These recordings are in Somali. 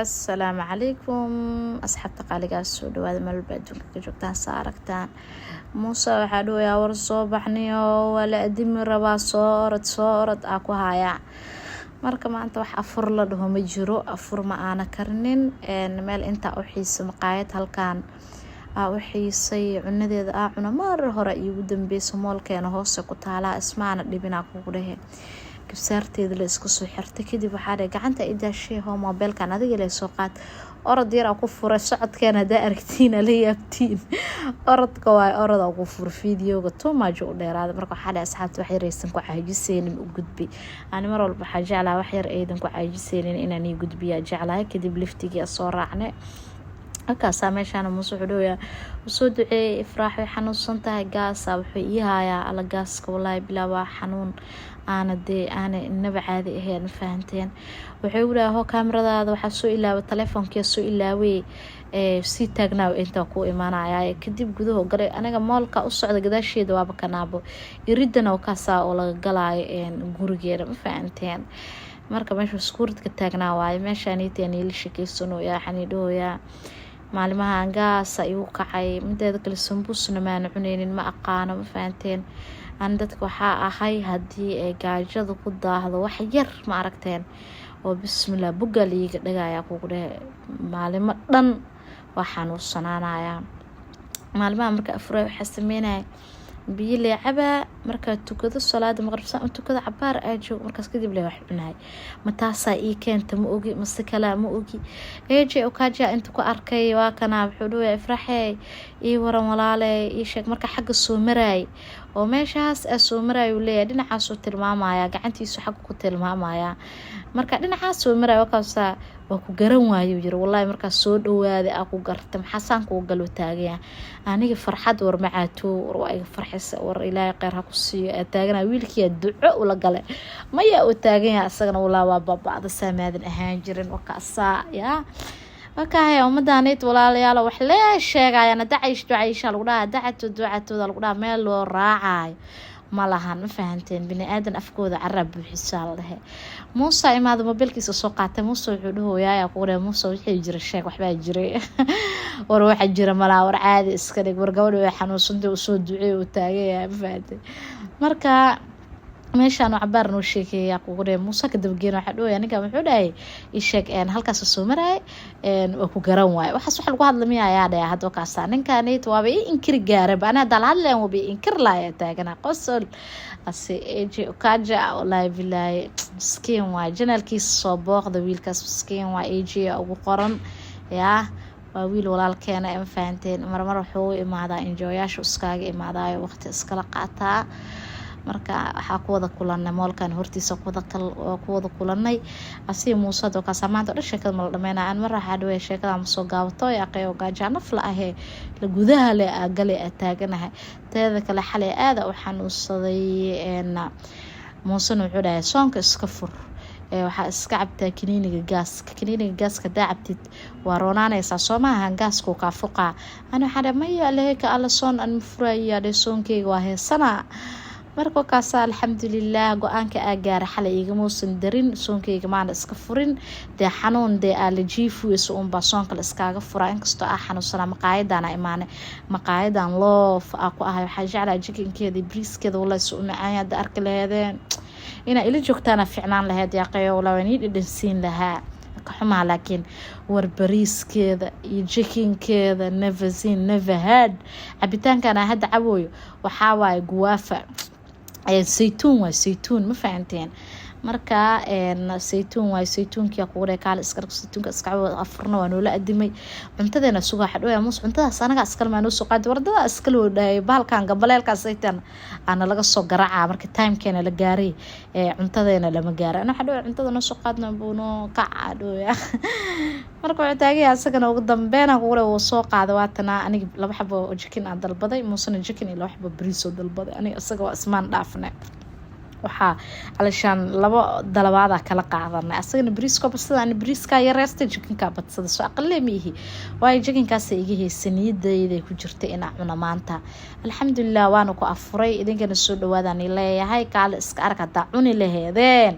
Assalaamu calaykum, asxaabta qaaligaas, soo dhawaada meel walba adduunka ka joogtaan. Saa aragtaan, Muuse waxaa dhawayaa, "War soo baxniyo, waa la adimi rabaa, soo orod, soo orod," aa ku hayaa. Marka maanta wax afur la dhaho ma jiro, afur ma aana karinin. Meel intaa u xiisa, maqaayad halkaan aa u xiisay, cunadeeda aa cuna mar hore iigu dambeysa. Mallkeena hoose ku taalaa. Ismaana dhibinaa kugu dhehe, gabsaarteeda la iska soo xirtay. Kadib waxaa dhahay, "Gacanta i daashay, hoo moobeelkan adiga ila soo qaad." Orod yar aa ku furay socodkeena, haddaa aragtiin ala yaabtiin. Orodka waay, orod aa ku fura. Videoga too much u dheeraada. Marka waxaa dhahay, asxaabta wax yar aysan ku caajiseynin u gudbi. Ani mar walba waxaa jeclaha wax yar aydan ku caajiseynin inaan ii gudbiyaa jeclahay. Kadib liftigii soo raacnay, halkaasaa meeshaan Muuse wuxuu dhawayaa, "Usoo duceeyay Ifraax, way xanuunsan tahay, gaasa wuxuu ii hayaa." Alla gaaska, wallaahi bilaa, waa xanuun aana dee aana inaba caadi ahayn, ma fahanteen? Wuxuu igu dhahay, "Hoo kaamiradaada waxaa soo ilaaway, telefoonkia soo ilaaway, sii taagnaaw intaa ku imaanaya." Kadib gudaho galay. Aniga mallka u socda gadaasheeda waaba kanaabo, iridana kaasaa oo laga galaayo gurigeeda, ma fahanteen? Marka meesha skuuridka taagnaa waayo, meeshaaniitaan ila shekeysanoyaa. Waxaan dhahoyaa, maalimahan gaasa igu kacay. Mideeda kale, sambuusna maana cuneynin, ma aqaano, ma fahanteen? Ani dadka waxaa ahay haddii ay gaajada ku daahdo wax yar, ma aragteen, oo bismillah buggaa liiga dhagayaa kugu dhehe, maalimo dhan waa xanuunsanaanayaa. Maalimaha marka afuray waxaa sameynaya, biyo lee cabaa. Markaa tukado salaada maqrib, saan u tukado, cabaar aa joog, markaas kadib lee wax cunaay. Ma taasaa ii keenta ma ogi, mase kalaa ma ogi. Eje okaja inta ku arkay, waa kana. Wuxuu dhawaya, "Ifraxey, ii waran walaale, ii sheeg." Marka xagga soo maraay oo meeshaas aa soo maraay uu leeyahay, dhinacaasuu tilmaamaya, gacantiisu xagga ku tilmaamaya. Marka dhinacaas soo maraay, wakaasaa waa ku garan waayo yiri. "Wallaahi markaas soo dhawaaday aa ku garta, maxaasaan kuu galo taagaya aniga farxad? War macaato, war waa iga farxisa, war Ilaahay kheyr ha ku siiyo." Aa taagana wiilkiyaa duco ula gale, maya uu taagan yahay isagana. Walaa waa babacda, saamaadan ahaan jirin. Wakaasaa yaa wakahaya ummadaaneyd, walaalayaal, wax lee sheegayaan. Dacaysh ducaysha lagu dhaha, dacato ducatooda lagu dhaha, meel loo raacayo ma lahan, ma fahanteen? Bini aadan afkooda caraa buuxisaa la dhehe. Muusa imaada, mobiilkiisa soo qaatay. Muuse wuxuu dhahoyaa kugu dhahe, "Muuse, wixii jira sheeg, waxbaa jiray." "War waxa jira malaa, war caadi iska dhig, war gabadha way xanuunsantay, usoo duceey," uu taagaya, ma fahanteen? Marka meeshaan cabaar noo sheekeeya kugu dhahe. Muuse ka dabageen waxaa dhahaya, ninkan wuxuu dhahay, "Ii sheeg, halkaas soo maraay, waa ku garan waaye." Waxaas wax lagu hadla miya ayaa dhaya hadda? Wakaasa ninkanit waaba ii inkiri gaaraba. Ani haddaa la hadlayan waaba ii inkir laaya. Taagana qosol ase Eje Okaja, wallaahi bilaahi miskiin waay. Channelkiisa soo booqda, wiilkaas miskiin waa, Eje ugu qoran. Yaa waa wiil walaalkeena, ma fahanteen? Marmar wuxuu u imaadaa enjoyaashu, iskaaga imaadaayo, waqti iskala qaataa. Marka waxaa ku wada kulanay mallkan hortiisa, ku wada kulanay asiga Muuse. Kaasa maanta o dhan sheekada mala dhameynaya. Aan mar waxaa dhawaya, sheekada ma soo gaabato aqeyo, gaajaa naf la ahee la gudaha le aa gale aa taaganahay. Teeda kale, xalay aada u xanuunsaday. Muusena wuxuu dhahay, "Soonka iska fur, waxaa iska cabtaa kaniiniga gaaska. Kaniiniga gaaska hadaa cabtid waa roonaanaysaa, soo maahan? Gaaskuu kaa fuqaa." Ani waxaa dhahay, "Maya, aleheka alla, soon an ma furaya dhe, soonkeyga waa heesanaa." Marka kaasa alxamdulilah, go-aanka aa gaara xalay igamuusan darin, soonkeyga maana iska furin. Dee xanuun dee aa la jiifweyso unbaa soonka la iskaaga furaa, inkastoo aa xanuunsanaa. Maqaayadaan imaanay, maqaayadan loof aa ku ahay. Waxaa jeclaa chickenkeeda, briiskeeda, wallahi su u macaanya. Hadda arki laheedeen, inaa ila joogtaana ficnaan laheyd yaaqeyo, walaa waan ii dhadhansiin lahaa, ka xumaa. Laakiin war bariiskeeda iyo chickenkeeda, never seen, never had. Cabitaankan aan hadda cabooyo waxaa waaye guava, saytuun waay, saytuun, ma fahanteen? Marka saytuun waay, saytuunkia kugu dhahay, kaale iska saytuunka iska cabo. Afurna waa noola adimay, cuntadeena sugaa xadhooya. "Muus, cuntadaas anaga iskale maa noo soo qaadi?" Wardadaa iskale oo dhahay, bahalkan gambaleelkaas saytan aana laga soo garacaa. Marka timekeena la gaaray, cuntadeena lama gaaray. Ana xadhooya, "Cuntada noo soo qaadna buuno kaca," dhooya. Marka wuxuu taagaya asagana, ugu dambeyn kugu dhahay wuu soo qaaday. Waatana aniga laba xabo oo chicken aan dalbaday, Muusena chicken iyo laba xabo bariis oo dalbaday. Aniga isaga waa ismaan dhaafnay, waxaa calashaan laba dalabaada kala qaadanay. Asagana bariiska badsada, ani bariiskaa yareystay, chickenkaa badsada. Soo aqalee ma ihi, waayo chickenkaasa iga haysa, niyadayday ku jirta inaa cuna maanta. Alxamdulilah, waana ku afuray. Idinkana soo dhawaadaan leeyahay. Kaale iska arag, haddaa cuni laheedeen.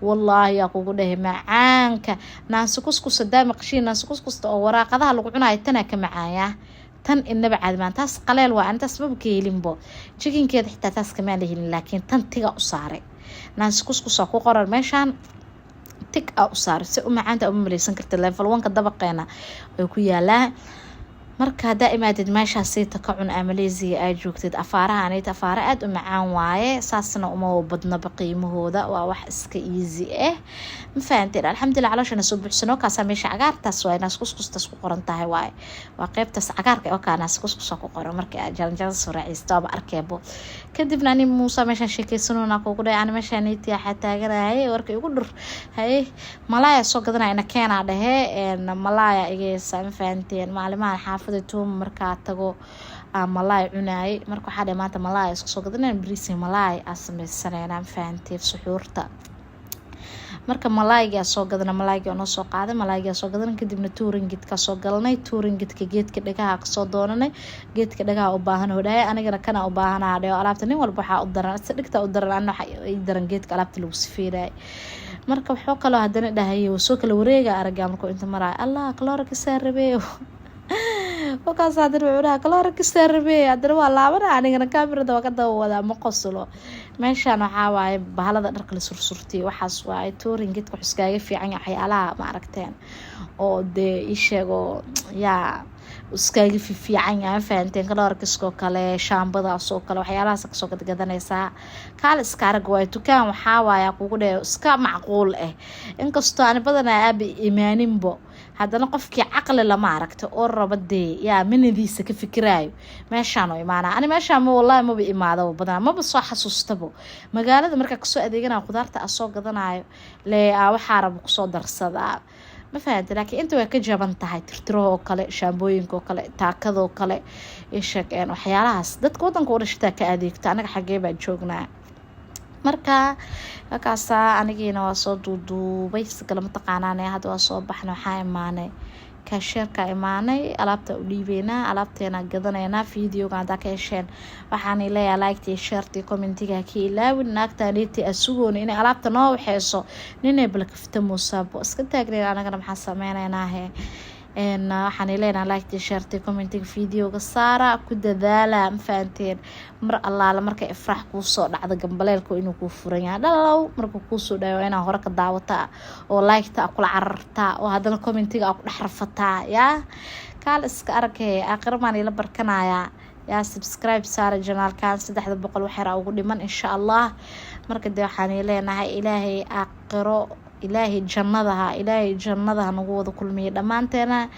Wallaahi yaa kugu dhahay, macaanka naansi kuskus hadaa maqashiin, naansi kuskusta oo waraaqadaha lagu cunayo tanaa ka macaaya. Tan inaba caadimaan. Taas qaleel waa, ani taas maba ka helinbo. Chickenkeeda xitaa taas kamaan la helin, laakiin tan tiga u saaray. Naansi kuskusaa ku qoran meeshaan, tig a u saaray. Si u macaanta uma maleysan karta. Level 1-ka dabaqeena ay ku yaalaa. Marka haddaa imaadid meeshaasita ka cun, Malaysia aa joogtid, afaaraha anayta afaara aada u macaan waaye. Saasna uma badnaba qiimahooda, waa wax iska easy ah, ma fahanteen? Alxamdulilah, calooshana soo buuxsano. Kaasaa meesha cagaartaas waaye, naas kuskustaas ku qoran tahay waaye. Waa qeybtaas cagaarka oo kaa naas kuskusa ku qoran. Marka aad jaranjarada soo raacaysta waaba arkeebo. Kadibna ani Muuse meeshaan sheekeysanona kugu dhahay, ani meeshaan iti waxaa taaganahay warka igu dhur. Haye, malaaya soo gadanaya, ina keenaa dhehe, malaaya igeysa, ma fahanteen? Maalimahan xaafada tuuma markaa tago malaay cunaayay. Marka waxaa dhahay maanta malaay isku soo gadanayna, bariisi malaay aa sameysanayna, ma fahanteen? Suxuurta marka malaaygaa soo gadana, malaaygaa noo soo qaaday, malaaygaa soo gadana. Kadibna 2 ringgit-ka soo galnay. 2 ringgit-ka geedka dhagaha kasoo doonanay. Geedka dhagaha u baahan oo dhahay, anigana kana u baahanaa dhayo. Alaabta nin walba waxaa u daran si dhigta u daran, ana waxa ii daran geedka alaabta lagu sifeynayay. Marka wuxuu kaloo haddana dhahayay, wuu soo kala wareega aragaa markuu inta maraayo, "Allah, Clorox-kisaa rabee." Wakaas haddana wuxuu dhahaa, "Clorox-kisaa rabee." Haddana waa laabana, anigana kaamirada waa ka daba wadaa, ma qoslo. Meeshaan waxaa waaye bahalada dharka la sursurtiyay, waxaas waaye. 2 ringgit-ka wax iskaaga fiican yahay, waxyaalaha ma aragteen oo dee ii sheego yaa iskaaga fiican yahay, ma fahanteen? Clorox-iskoo kale, shaambadaas oo kale, waxyaalahaas kasoo gadgadanaysaa. Kaal iska arag waaye dukaan, waxaa waaya kugu dheh iska macquul ah. Inkastoo ani badanaa aaba imaaninbo, haddana qofkii caqli lama aragta oo raba dee yaa minadiisa ka fikiraayo meeshaan oo imaanaa. Ani meeshaan ma, wallahi, maba imaadaba badanaa, maba soo xasuustabo. Magaalada markaa kasoo adeeganaya, khudaarta aa soo gadanayo lee aa waxaa raba kusoo darsadaa, ma fahante? Laakiin inta way ka jaban tahay. Tirtiraha oo kale, shaambooyinka oo kale, taakadoo kale, isheeg waxyaalahaas dadka wadanka u dhashtaa ka adeegto. Anaga xagee baa joognaa? Marka markaasaa anigiina waa soo duuduubay. Si kale mataqaanaan, hadda waa soo baxnay, waxaa imaanay cashierka imaanay, alaabta u dhiibeynaa, alaabteena gadanaynaa. Videoga haddaa ka hesheen, waxaan leeyahay like-tii, share-tii, commentiga ka ilaawin. Naagtaaniti asugoona inay alaabta noo waxeyso, ninay balkafta muusaabo iska taagnayn. Anagana maxaa sameyneynaahe? Waxaan leenahay like-tii, share-tii, commentiga videoga saara, ku dadaala, ma fahanteen? Mar allaala marka Ifraax kuusoo dhacda, gambaleelka inuu kuu furan yahay dhalow markuu kuusoo dhayo, inaa hore ka daawataa oo like-ta a kula carartaa oo haddana commentiga a ku dhex rafataa. Yaa kaal iska arkay, aakhira maan ila barkanayaa. Yaa subscribe saara channelkan, 300 waxyar ugu dhiman, insha Allah. Marka dee waxaan leenahay Ilaahay aakhiro, Ilaahay jannadaha, Ilaahay jannadaha nagu wada kulmiya dhammaanteena.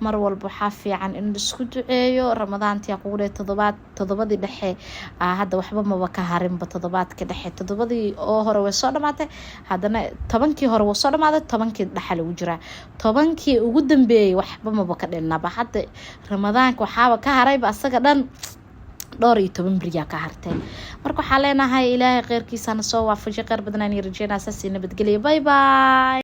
Mar walba waxaa fiican in laisku duceeyo. Ramadaantia kugu dhe todobaad, toddobadii dhexe hadda waxba maba ka harinba. Toddobaadka dhexe, toddobadii oo hore way soo dhamaatay, haddana 10-kii hore wuu soo dhamaaday, 10-kii dhexe lagu jiraa, 10-kii ugu dambeeyey waxba maba ka dhinaba. Hadda Ramadaanka waxaaba ka harayba asaga dhan dhowr iyo toban beriyaa ka hartay. Marka waxaa leenahay Ilaahay kheyrkiisana soo waafajiy. Kheyr badan aan rajeynaa. Saasii nabadgelya, bye bye.